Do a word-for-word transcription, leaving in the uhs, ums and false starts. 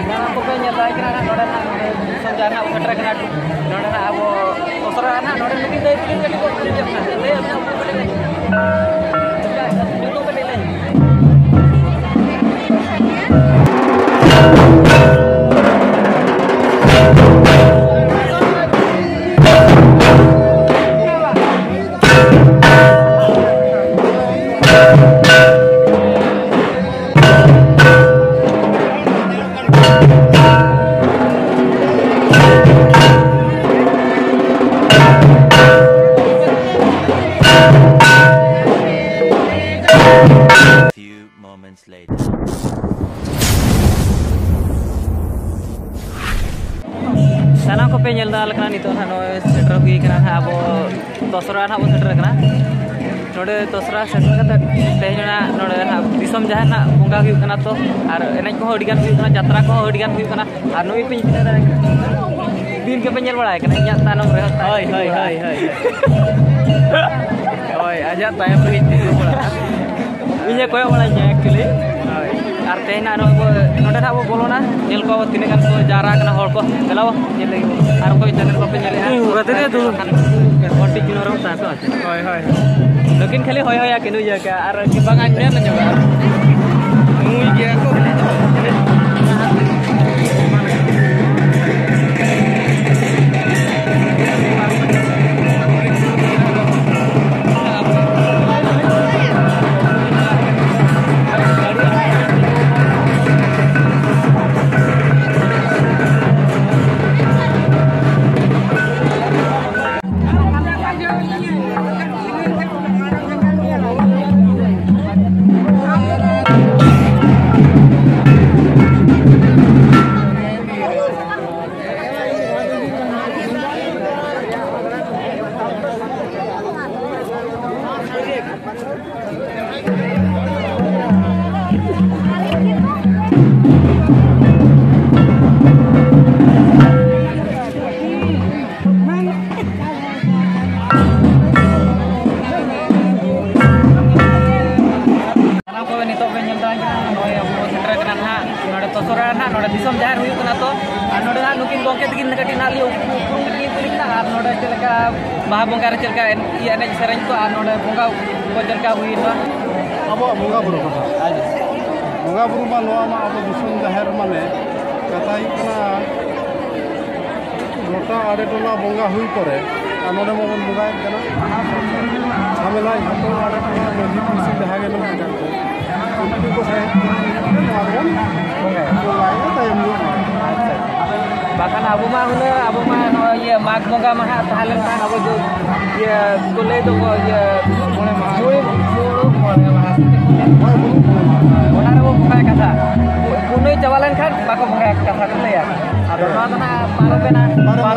ᱥᱟᱱᱟᱢ ᱠᱚᱯᱮ ᱧᱮᱞ ᱫᱟᱲᱮᱭᱟᱜ ᱠᱟᱱᱟ ᱱᱟᱦᱟᱜ, ᱱᱚᱰᱮ ᱱᱟᱦᱟᱜ ᱱᱚᱰᱮ ᱫᱤᱥᱚᱢ ᱡᱟᱦᱟᱸ ᱱᱟᱦᱟᱜ ᱵᱚᱱ ᱥᱮᱴᱮᱨ ᱠᱟᱱᱟ, ᱱᱚᱰᱮ ᱱᱟᱦᱟᱜ ᱟᱵᱚ ᱩᱥᱟᱹᱨᱟ ᱱᱟᱦᱟᱜ ᱱᱚᱰᱮ ᱱᱩᱠᱤᱱ ᱫᱟᱹᱭ ᱛᱟᱹᱠᱤᱱ ᱠᱟᱹᱴᱤᱡ ᱠᱚ ᱠᱩᱞᱤ ᱧᱚᱜ ᱠᱟᱱᱟ᱾ ᱫᱟᱹᱭ, ᱟᱢᱟᱜ ᱧᱩᱛᱩᱢ ᱠᱟᱹᱴᱤᱡ ᱞᱟᱹᱭ ᱢᱮ᱾ Few moments later. ᱥᱟᱱᱟᱢ ᱠᱚᱯᱮ ᱧᱮᱞ ᱫᱟᱲᱮᱭᱟᱜ ᱠᱟᱱᱟ, ᱱᱤᱛᱚᱜ ᱱᱟᱦᱟᱜ ᱱᱚᱜᱼᱚᱭ ᱥᱮᱴᱮᱨ ᱦᱩᱭ ᱠᱟᱱᱟ ᱱᱟᱦᱟᱜ ᱟᱵᱚ ᱫᱚᱥᱨᱟ ᱱᱟᱦᱟᱜ ᱵᱚᱱ ᱥᱮᱴᱮᱨ ᱠᱟᱱᱟ᱾ ᱱᱚᱰᱮ ᱫᱚᱥᱨᱟ ᱥᱮᱴᱮᱨ ᱠᱟᱛᱮ ᱛᱮᱦᱮᱧ ᱚᱱᱟ ᱱᱚᱰᱮ ᱱᱟᱦᱟᱜ ᱫᱤᱥᱚᱢ ᱡᱟᱦᱮᱨ ᱱᱟᱦᱟᱜ ᱵᱚᱸᱜᱟ ᱦᱩᱭᱩᱜ ᱠᱟᱱᱟ ᱛᱚ, ᱟᱨ ᱮᱱᱮᱡ ᱠᱚᱦᱚᱸ ᱟᱹᱰᱤ ᱜᱟᱱ ᱦᱩᱭᱩᱜ ᱠᱟᱱᱟ, ᱡᱟᱛᱨᱟ ᱠᱚᱦᱚᱸ ᱟᱹᱰᱤ ᱜᱟᱱ ᱦᱩᱭᱩᱜ ᱠᱟᱱᱟ᱾ ᱟᱨ ᱱᱩᱭ ᱯᱮ ᱧᱮᱞ ᱫᱟᱲᱮᱭᱟᱜ ᱠᱟᱱᱟ, ᱫᱤᱱ ᱜᱮᱯᱮ ᱧᱮᱞ ᱵᱟᱲᱟᱭ ᱠᱟᱱᱟ ᱤᱧᱟᱹᱜ ᱛᱟᱭᱱᱚᱢ ᱨᱮᱦᱚᱸ ᱛᱟᱦᱮᱸ ᱦᱳᱭ, ᱦᱳᱭ, ᱦᱳᱭ, ᱦᱳᱭ᱾ ᱦᱳᱭ, ᱟᱡᱟᱜ ᱛᱟᱭᱚᱢ ᱨᱮ ᱤᱧ ᱛᱤᱸᱜᱩ ᱵᱟᱲᱟᱜᱼᱟ᱾ ᱤᱧᱮ ᱠᱚᱭᱚᱜ ᱵᱟᱲᱟᱧᱟ actually᱾ ᱦᱳᱭ᱾ ᱟᱨ ᱛᱮᱦᱮᱧ ᱱᱟᱜ ᱱᱚᱜᱼᱚᱭ ᱵᱚ, ᱱᱚᱰᱮ ᱱᱟᱜ ᱵᱚ ᱵᱚᱞᱚᱱᱟ, ᱧᱮᱞ ᱠᱚᱣᱟ ᱵᱚ ᱛᱤᱱᱟᱹᱜ ᱜᱟᱱ ᱠᱚ ᱡᱟᱣᱨᱟ ᱟᱠᱟᱱᱟ ᱦᱚᱲ ᱠᱚ᱾ ᱫᱮᱞᱟ ᱵᱚ, ᱧᱮᱞ ᱞᱟᱹᱜᱤᱫ ᱵᱚ᱾ ᱟᱨ ᱚᱠᱚᱭ ᱪᱟᱸᱫᱮ ᱵᱟᱯᱮ ᱧᱮᱞᱮᱜᱼᱟ? ᱦᱩᱸ, ᱜᱟᱛᱮ ᱨᱮ ᱫᱩᱲᱩᱵ᱾ ᱦᱚᱲ ᱴᱷᱤᱠ ᱧᱚᱜ ᱨᱮᱦᱚᱸ ᱛᱟᱦᱮᱸ ᱠᱚᱜᱼᱟ᱾ ᱦᱳᱭ, ᱦᱳᱭ, ᱦᱳᱭ᱾ ᱱᱩᱠᱤᱱ ᱠᱷᱟᱹᱞᱤ ᱦᱳᱭ ᱦᱳᱭ ᱟᱹᱠᱤᱱ ᱩᱭᱦᱟᱹᱨ ᱠᱟᱜᱼᱟ, ᱟᱨ ᱵᱟᱝ ᱟᱡ ᱢᱮᱱ ᱧᱚᱜᱚᱜᱼᱟ᱾ ᱱᱩᱭ ᱜᱮᱭᱟ ᱠᱚ᱾ ᱥᱟᱱᱟᱢ ᱠᱚᱜᱮ ᱱᱤᱛᱚᱜ ᱵᱮᱱ ᱧᱮᱞ ᱫᱟᱲᱮᱭᱟᱜ ᱠᱟᱱᱟ, ᱱᱚᱜᱼᱚᱭ ᱟᱵᱚ ᱵᱚᱱ ᱥᱮᱴᱮᱨ ᱠᱟᱱᱟ ᱱᱟᱦᱟᱜ ᱱᱚᱰᱮ ᱛᱚᱥᱚᱨᱟ ᱱᱟᱦᱟᱜ, ᱱᱚᱰᱮ ᱫᱤᱥᱚᱢ ᱡᱟᱦᱮᱨ ᱦᱩᱭᱩᱜ ᱠᱟᱱᱟ᱾ ᱛᱚ ᱟᱨ ᱱᱚᱰᱮ ᱱᱟᱦᱟᱜ ᱱᱩᱠᱤᱱ ᱜᱚᱢᱠᱮ ᱛᱟᱹᱠᱤᱱ ᱠᱟᱹᱴᱤᱡ ᱱᱟᱦᱟᱜ ᱞᱤᱧ ᱩᱯᱨᱩᱢ ᱠᱟᱛᱮ ᱞᱤᱧ ᱠᱩᱞᱤ ᱠᱤᱱᱟ, ᱟᱨ ᱱᱚᱰᱮ ᱪᱮᱫ ᱞᱮᱠᱟ ᱵᱟᱦᱟ ᱵᱚᱸᱜᱟ ᱨᱮ ᱪᱮᱫ ᱞᱮᱠᱟ ᱮᱱ-, ᱤᱭᱟᱹ ᱮᱱᱮᱡ ᱥᱮᱨᱮᱧ ᱠᱚ, ᱟᱨ ᱱᱚᱰᱮ ᱵᱚᱸᱜᱟ ᱠᱚ ᱪᱮᱫ ᱞᱮᱠᱟ ᱦᱩᱭᱮᱱᱟ? ᱟᱵᱚᱣᱟᱜ ᱵᱚᱸᱜᱟ ᱵᱩᱨᱩ ᱠᱟᱛᱷᱟ᱾ ᱵᱚᱸᱜᱟ ᱵᱩᱨᱩ ᱢᱟ ᱱᱚᱣᱟ ᱢᱟ ᱟᱵᱚ ᱫᱤᱥᱚᱢ ᱡᱟᱦᱮᱨ ᱢᱟᱱᱮ ᱠᱟᱛᱷᱟ ᱦᱩᱭᱩᱜ ᱠᱟᱱᱟ, ᱜᱚᱴᱟ ᱟᱲᱮ ᱴᱚᱞᱟ ᱵᱚᱸᱜᱟ ᱦᱩᱭ ᱯᱚᱨᱮ ᱟᱨ ᱱᱚᱰᱮ ᱢᱟᱵᱚᱱ ᱵᱚᱸᱜᱟᱭᱮᱫ ᱠᱟᱱᱟ᱾ ᱡᱷᱟᱢᱮᱞᱟ ᱡᱷᱚᱛᱚ ᱟᱲᱮ ᱴᱚᱞᱟ ᱢᱟᱹᱡᱷᱤ ᱯᱩᱲᱥᱤ ᱡᱟᱦᱟᱸ ᱜᱮ ᱢᱮᱱᱟᱜ ᱟᱠᱟᱫ ᱠᱚ, ᱩᱱᱠᱩ ᱠᱚ ᱥᱟᱭᱤᱰ ᱠᱚᱨᱮ ᱱᱚᱣᱟ ᱫᱚᱵᱚᱱ ᱵᱚᱸᱜᱟᱭᱟ, ᱛᱟᱭᱚᱢ ᱧᱚᱜ ᱢᱟ᱾ ᱟᱪᱪᱷᱟ, ᱟᱪᱪᱷᱟ᱾ ᱵᱟᱠᱷᱟᱱ ᱟᱵᱚ ᱢᱟ ᱦᱩᱱᱟᱹᱝ, ᱟᱵᱚ ᱢᱟ ᱱᱚᱜᱼᱚᱭ ᱤᱭᱟᱹ ᱢᱟᱜᱽ ᱵᱚᱸᱜᱟ ᱢᱟ ᱦᱟᱸᱜ ᱛᱟᱦᱮᱸ ᱞᱮᱱᱠᱷᱟᱱ ᱟᱵᱚ ᱫᱚ ᱤᱭᱟᱹ ᱠᱚ ᱞᱟᱹᱭ ᱫᱚᱠᱚ ᱤᱭᱟᱹ ᱢᱚᱬᱮ ᱢᱟᱦᱟ᱾ ᱢᱩᱞᱩᱠ ᱢᱚᱬᱮ ᱢᱟᱦᱟ ᱥᱮ ᱪᱮᱫ ᱠᱚ ᱞᱟᱹᱭᱟ? ᱦᱳᱭ, ᱢᱩᱞᱩᱠ ᱢᱚᱬᱮ ᱢᱟᱦᱟ᱾ ᱚᱱᱟ ᱨᱮᱵᱚ ᱵᱚᱸᱜᱟᱭ ᱠᱟᱛᱷᱟ᱾ ᱯᱩᱱᱟᱹᱭ ᱪᱟᱵᱟ ᱞᱮᱱᱠᱷᱟᱱ ᱵᱟᱠᱚ ᱵᱚᱸᱜᱟᱭᱟ ᱠᱟᱛᱷᱟ ᱠᱚ ᱞᱟᱹᱭᱟ᱾ ᱟᱫᱚ ᱱᱚᱣᱟ ᱫᱚ ᱱᱟᱜ ᱯᱟᱨᱚᱢᱮᱱᱟ᱾ ᱯᱟᱨᱚᱢᱮᱱᱟ᱾